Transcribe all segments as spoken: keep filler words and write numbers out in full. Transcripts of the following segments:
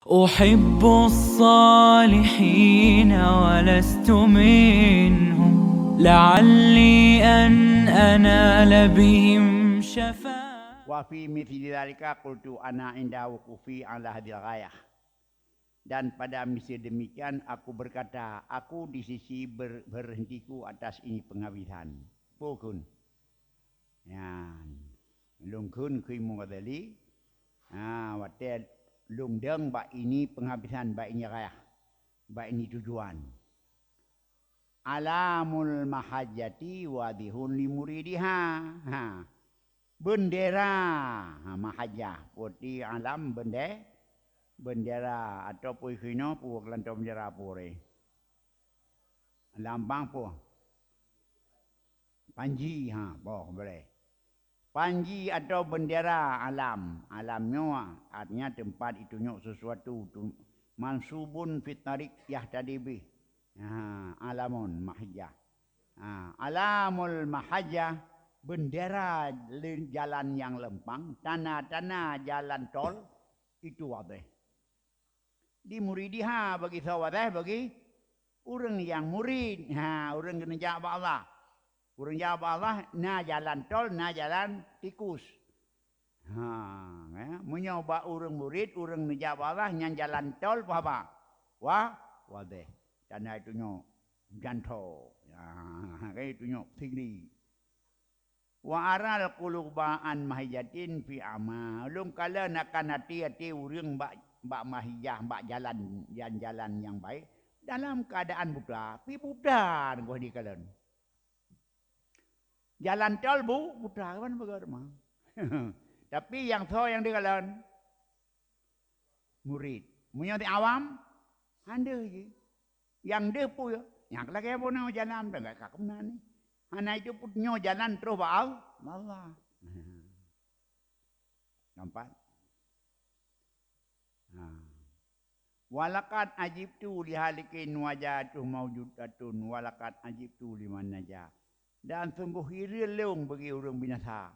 أحب الصالحين ولست منهم، لعلي أن أنال بهم شفاعة. Wa fi mithli dzalika qultu ana inda wuqufi ala hadzil ghayah. Dan pada misal demikian aku berkata, aku di sisi ber-, berhentiku atas ini penghabisan. Peue kheun? Nyan. Lôn kheun keu Imam Ghazali, ha, watée lôn dong bak ini penghabisan, bak ini ghayah, bak ini tujuan. Alamul mahajjati wadhihun li muridiha. Ha. Bendera, ha, mahajjah. Putih alam bende-, bendera ataupun hino pu kelanto bendera puri. Lambang pu. Panji, ha, boh boleh. Panji atau bendera alam. Alam nyoe artinya tempat itu nyoe sesuatu tu mansubun fit tariq yahtadi bih. Ha, alamun mahajjah. Ha, alamul mahajjah, bendera le-, jalan yang lempang, tanda-tanda jalan tol itu wadhih. Di muridiha bagi sawadhih bagi ureuëng nyang murit. Ha, ureuëng keuneuk jak bak Allah. Ureuëng jak bak Allah na jalan tol, na jalan tikus. Ha, ya. Meunyoe bak ureuëng murit, ureuëng neujak bak Allah nyan jalan tol, peue haba? Wa, wadhih. Tanda itu nyoe jantho. Ya, kan itu nyoe siri. Wa aral quluba an mahjatin fi ama. Ulôn kalon akan até-até ureuëng bak, bak mahjah, bak jalan, jalan-jalan nyang baik dalam keadaan buta. Pi buta ngon dikalon. Jalan tol bu, buta kan beugét mah. Tapi nyang soe nyang dikalon? Murit. Meunyoe di awam, han deuh jih. Nyang deuh peue? Nyang lagée bunoe jalan, dak ka keunan ni. Hana itu pun nyoe jalan terus bak Al-, Allah. Nampak? Ha. Walaqad ajibtu li halikin wa ja'atuhu maujudatun, walaqad ajibtu liman naja. Dan sungguh hireuen lôn bagi ureuëng binasa.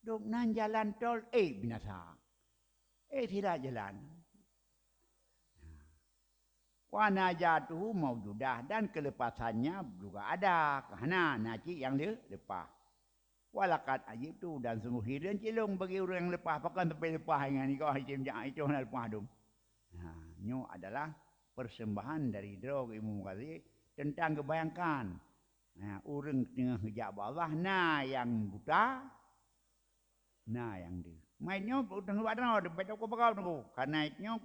Dok nan jalan tol, eh, binasa. Eh, sira jalan. Wa najatuhu maujudah, dan kelepasannya juga ada. Hana, na cit nyang le-, leupah. Walaqad ajibtu, dan sungguh hireuen cit lôn bagi ureuëng nyang leupah, pakon sampai leupah ingat niko hicém jak itu hana leupah dum. Nah, nyoe adalah persembahan dari droe Imam Ghazali tentang geubayangkan. Nah, ureuëng teungoh jak bak Allah, na nyang buta, na nyang deuh. Mait nyoe teungoh bak droe, bak ukeue bagau teungku. Karena nyoe,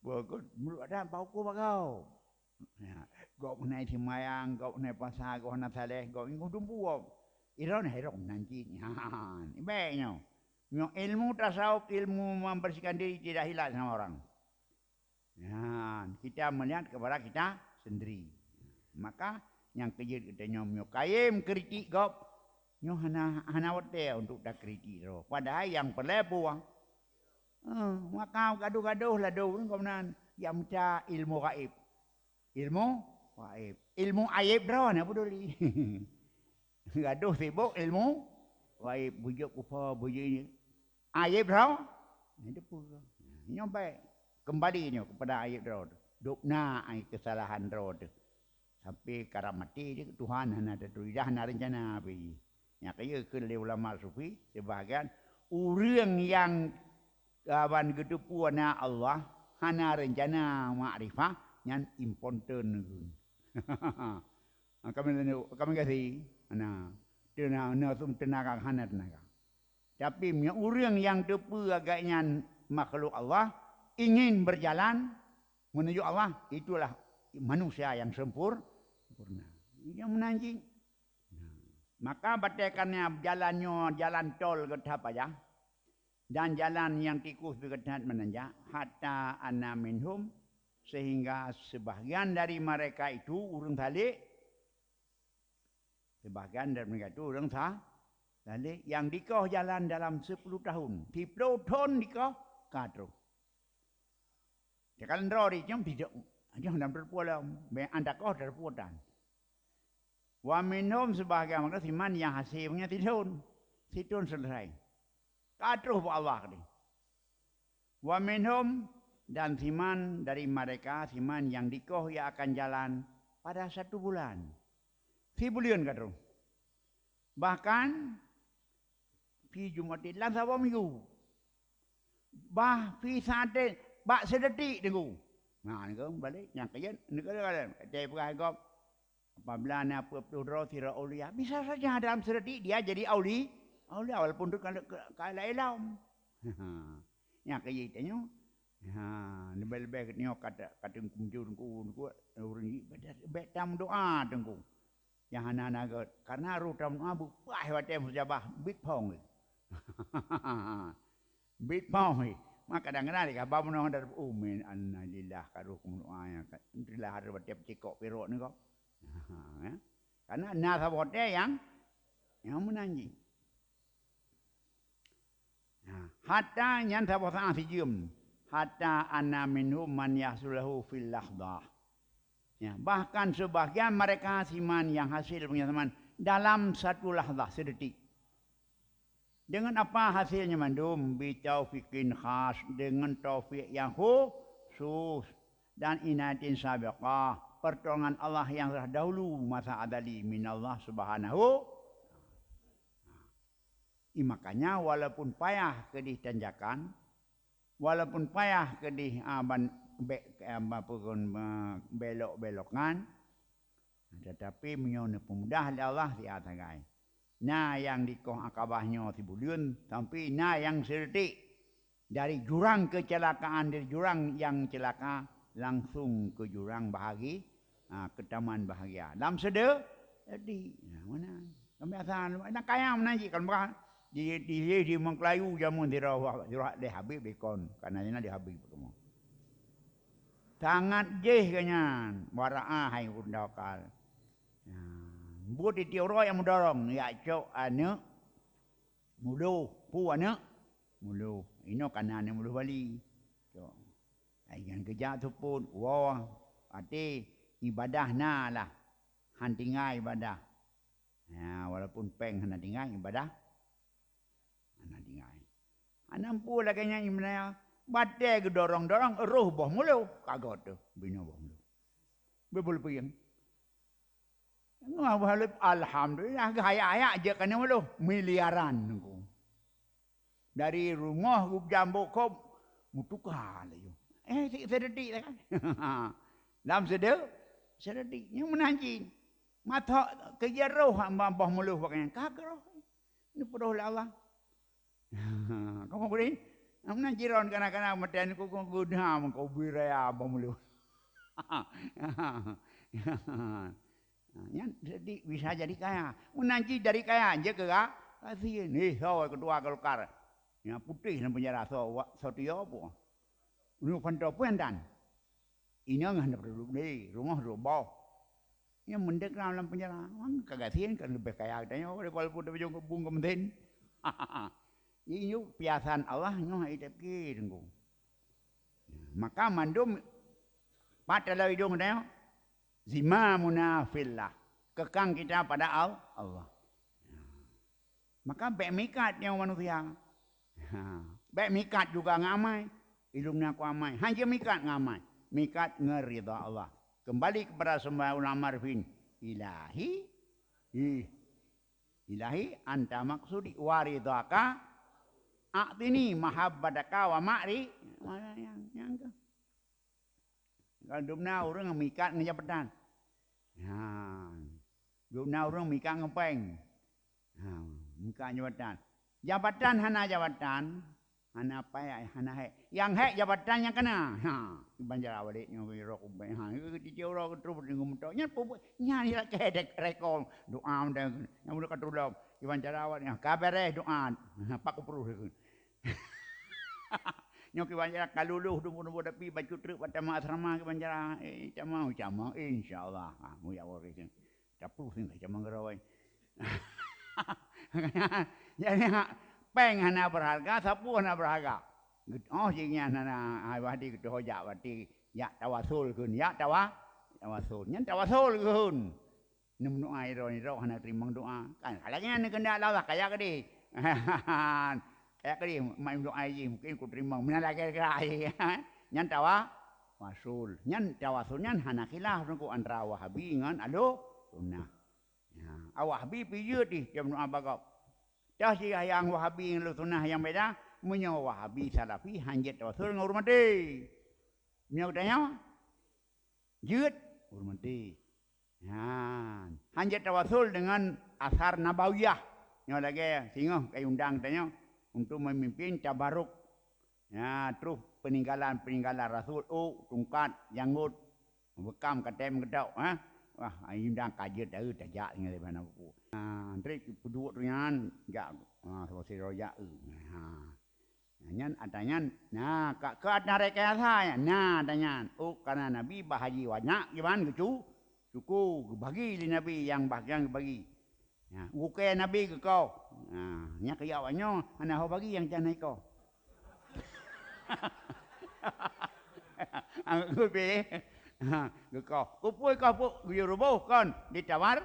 bak ukeue bagau. Ya, gob hana seumayang, gob hana puasa, gob hana saleh, gob ingoh dumpu gob. Iron, iron nan cit. Nyan, baik nyoe. Nyoe ilmu tasawuf, ilmu membersihkan diri tidak hilang sama orang. Nyan, kita melihat kepada kita sendiri. Maka nyang keujeuet geutanyoe meunyoe kayém kritik gob, nyoe hana, hana watée untuk takritik droe. Padahai nyang peureulée puang. Eh, maka gadoh-gadoh ladôm gobnyan nyang mita ilmu gaib. Ilmu gaib. Ilmu aib droe na peduli. Gadoh sibok ilmu gaib, bujok kupa, bujok ini. Aib droe, na teupeue. Nyoe baik. Kembali nyoe kepada aib droe tu. Dok na ai kesalahan droe tu. Sampai karab maté jih Tuhan hana taturi, dah hana rencana apa jih. Nyang kayée kheun lé ulama sufi, sebahagian ureuëng nyang kaban geuteupeue na Allah, hana rencana makrifah, nyan impoten kheun. Kami, kami gasi, hana. Teuna, na sum tenaga, hana tenaga. Tapi meunyoe ureuëng nyang teupeue agak nyan makhluk Allah, ingin berjalan menuju Allah, itulah manusia yang sempur-, sempurna. Nyang meunan jih. Nah, maka batée kana jalan nyoe jalan tol geuthap aja, dan jalan nyang tikus geuthap meunanjak, hatta ana minhum, sehingga sebahagian dari mereka itu ureuëng salek, sebahagian dari mereka itu ureuëng sa-, salek, nyang dikoh jalan dalam sepuluh tahun, siplôh thon dikoh ka troh. Teuka lôn droe di nyoe tidak, nyoe lam teupeu lom, bèk anda koh teupeu tan. Wa minhum, sebahagian mereka siman nyang hase meunyoe sithon, sithon selesai. Ka troh bak Allah tadi. Wa minhum Dan siman dari mereka, siman yang dikoh ia akan jalan pada satu bulan. Sibuleuen ka troh. Bahkan, fi jum'atin, lam saboh minggu. Bah fi sa'atin, bak sidetik teungku. Nah, nyoe balek nyang keujeut, nyoe keujeut, keujeut peugah gob. Apabila na peue-peue droe sidroe aulia, bisa saja dalam sidetik dia jadi auli-, aulia, walaupun tu ka, ka, ka ilom. Nyang keujeut tanyoe. Ha, leubeh-leubeh geutanyoe ka ta-, ka teungku meujeuet teungku, teungku, ureueng jih, bèk, bèk tameudoa teungku. Nyang hana-hana gèt. Karena roh tameudoa beupaih watèe mustajabah, bit phong. Bit phong. Maka kadang-kadang di kaba meunoe dari umin, "Innalillah," ka roh keumeudoa nyan. Alhamdulillah, ada watèe peucikok pirok ni kok. Ha, ya. Karena na saboh watèe nyang, nyang meunan jih. Nah, hatta nyan saboh saát sijeuem, hatta anna minhum man yahsul lahu fil lahzah. Ya, bahkan sebagian mereka siman yang hasil punya teman dalam satu lahzah, sedetik. Dengan apa hasilnya mandum? Bi taufiqin khas, dengan taufik yang khusus dan inayatin sabiqah, pertolongan Allah yang telah dahulu masa azali minallah subhanahu. Ih, makanya walaupun payah keudeh tanjakan, walaupun payah keudeh, ah, ban, be-, ah, ba-, peue kon, ah, belok-belokan, tetapi meunyoe neupeumudah lé Allah, siat sagai. Na nyang dikoh Aqabah nyoe sibuleuen, tapi na nyang sidetik. Dari jurang kecelakaan, dari jurang nyang celaka, langsung keu jurang bahagi-, ha, keu taman bahagia. Lam sede-, jadi, ha, meunan. Kan biasa, na kaya meunan cit, kan bah, di, di, di Mengkelayu jameun sidroe, sidroe lé Habib dikon, karena na di Habib kamoe. Sangat jih geuh nyan, wara'ah hai ureueng tawakal. Ha, buet di tiep uroe nyang meudorong, jak cok aneuk muloh, pu aneuk muloh. Inoe ka na aneuk muloh bali. Cok. Ai nyan geujak seupôt, woe, até ibadah na lah. Han tinggai ibadah. Ha, walaupun péng hana tinggai, ibadah hana tinggai. Hana peue lagèe nyan iébadah, batèe geudorong-dorong, roh boh muloh, ka göt teuh, binoe boh muloh. Beubeul puyeng. Alhamdulillah, geuhayak-hayak jeuet keunoe muloh, miliaran teungku. Dari rumoh geujak bok kop, meutuka laju. Eh, si-, sedetik lah kan. Lam sede-, sedetik. Nyang meunan cit. Matok keu jih roh hamba boh muloh bak nyan. Ka keu roh. Neupeudôh lé Allah. Kamoe gurèe. Meunan jiron kana-kana meuteun ku, ku, ku, dam, ku bri raya boh muloh. Nyan jadi, bisa jadi kaya. Meunan cit jadi kaya, jeuet keu ga-, gasien. Nyoe soe ketua Golkar. Nyang putéh lam penjara soe, wa-, soe tio po. Nyoe pantoe peue dan. Inong hana peuduek lé, rumoh duek boh. Nyang meudék lam, lam penjara. Wang ka gasien kan leubeh kaya geutanyoe daripada peue tabajong keu bung keu meudén. Jadi nyoe piasan Allah nyoe hai tapike teungku. Maka mandum pat dalam idong geutanyoe. Zimamuna fillah, keukang kita pada Al-, Allah. Maka bèk mikat nyoe manusia. Ha, bèk mikat juga ngon amai. Ilung nyan ku amai. Hana mikat ngon amai. Mikat ngon ridha Allah. Kembali kepada sembahyang ulama arifin. Ilahi, ih, Ilahi anta maksudi wa ridhaka a'tini mahabbataka wa ma'ri-, mana yang, yang ke? Kalau dum na ureueng mikat ngon jabatan. Ha. Dum na ureueng mikat ngon péng. Ha, mikat jabatan. Jabatan hana jabatan, hana payah, hana hék. Nyang hék jabatan nyang kana. Ha, Iban Jara balik nyoe roh ubé. Ha, titip uroe keutroh deungon meutok. Nyan peubuet, nyan lakèe dek rekong. Doa mantong. Nyang udah ka tulông. Iban Jara awak nyan ka beres doa. Ha, pak kuperuh. Nyoe kiban jalan ka lulus dumbur-dumbur tapi bacut treuk bak taman asrama kiban jalan. Eh, taman, taman, insya Allah. Ha, muyak waris. Tapu sing taman geuroi. Jadi, ha, péng hana berharga, sapu hana berharga. Oh, jih nyan hana, ha, wadi geutoh jak, wadi jak tawasul kheun, jak tawa-, tawasul. Nyan tawasul kheun. Neumeudoa droe-droe hana teurimong doa. Kan, lagèe nyan keuheundak Allah, kaya keudeh. Kaya keudeh, mak doa jih, mungkin ku teurimong. Meunan lagèe kira jih. Nyan tawa-, wasul. Nyan tawasul nyan hana khilaf teungku antara Wahabi ngon Ahlussunnah. Ya, Wahabi pih jeuet jih, jam doa bagop. Tah si nyang Wahabi ngon Ahlussunnah nyang beda, meunyoe Wahabi Salafi hanjeuet tawasul ngon ureuëng maté. Meunyoe geutanyoe, jeuet ureuëng maté. Nyan, hanjeuet tawasul deungon asar nabawiyah. Nyoe lagée singoh ka undang tanyoe untuk memimpin tabaruk. Ya, troh peninggalan-peninggalan rasul, ôk, tungkat, janggot, bekam, katem, geudok, ha. Wah, undang ka jeuet, tajak ngon lé bana buku. Ha, trok peuduek tu nyan, jak, ha, selesai rojak, eh. Ha. Nyan ata nyan, na, ka, ka ata rekayasa nyan. Na, ata nyan. Oh, karena Nabi bah haji banyak, gimana geucu-, cuku, geubagi lé Nabi nyang bah nyang geubagi. Ya, gukée Nabi geukoh. Ha, nyan keu awak nyoe, hana ho bagi nyang can iko. Anggeupi. Ha, geukoh. Kupui koh puk geuyue ruboh kon ditawar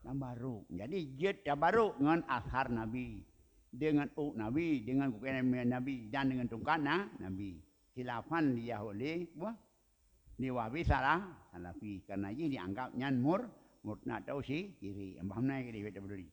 tabaruk. Jadi jeuet tabaruk ngon asar Nabi. Deungon ôk Nabi, deungon gukée Nabi, Nabi dan deungon tungkat na, Nabi. Khilafan li Yahudi, wah, li Wahabi salah, Salafi. Karena jih dianggap nyan mur-, murtad atau si kiri. Ambah meunan ke di Baitul Biduri.